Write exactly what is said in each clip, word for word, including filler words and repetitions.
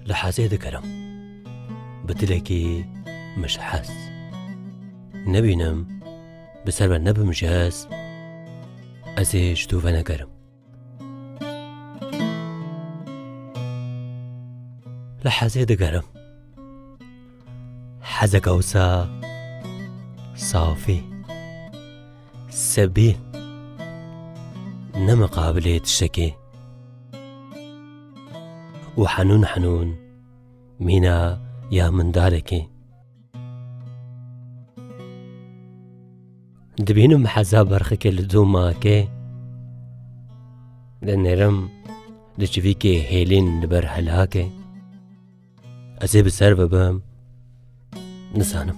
Li hezê digerim, bi dilekî min ji hez. Nebînim, bi ser ve nebim ji hez, ez ê ji dû venegerim. Li hezê digerim. Hezeke wisa safî, sebî, ne miqabilê tiştekê. Û henûn henûn mîna ya mindalekê. Dibînim heza berxikê li dû makê. Dinêrim di çivîkê hêlîn li ber helakê. Ez ê bi ser ve bim, nizanim.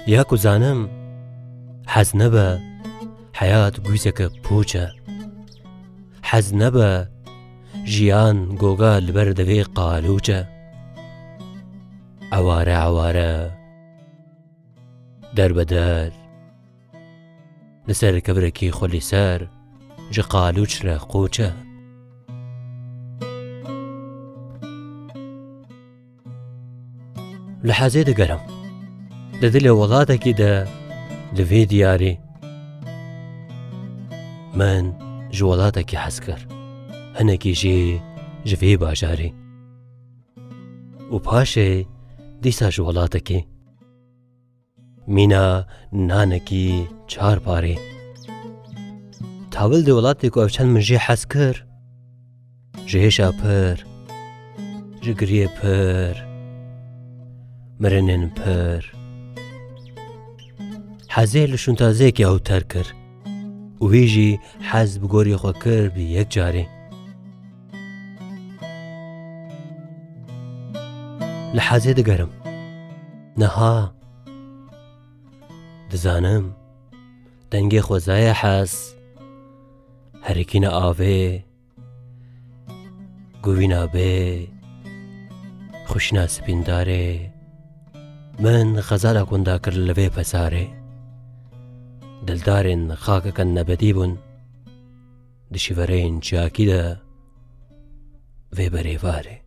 Ya ku zanim, hez nebe, heyat gûzeke pûç e. Hez nebe, jiyan goga li ber devê qalûç e. Eware eware, derbeder, li ser kevrekî xwelî ser, ji qalûç re qûç e. Li hezê digerim. Di dilê welatekî de, li vê diyarê. Min ji welatekî hez kir. Hinekî jî ji vê bajarê. Û paşê dîsa ji welatekî. Mîna nanekî çar parê. Tawil di welatê ku ev çend min jê hez kir, ji hêşa pir, ji giriyê pir, mirinên pir. Hezê li şûntazeyekê ew ter kir û wî jî hez bi gorî xwe kir bi yek carê. Li hezê digerim. Niha dizanim, dengê xwezayê hez, herikîna avê, govîna bê, xwişina spîndarê. Min xezalek winda kir li vê pesarê. Dildarên xakeke nebedî bûn. Di şîvereyên çiyakî de vê berê varê.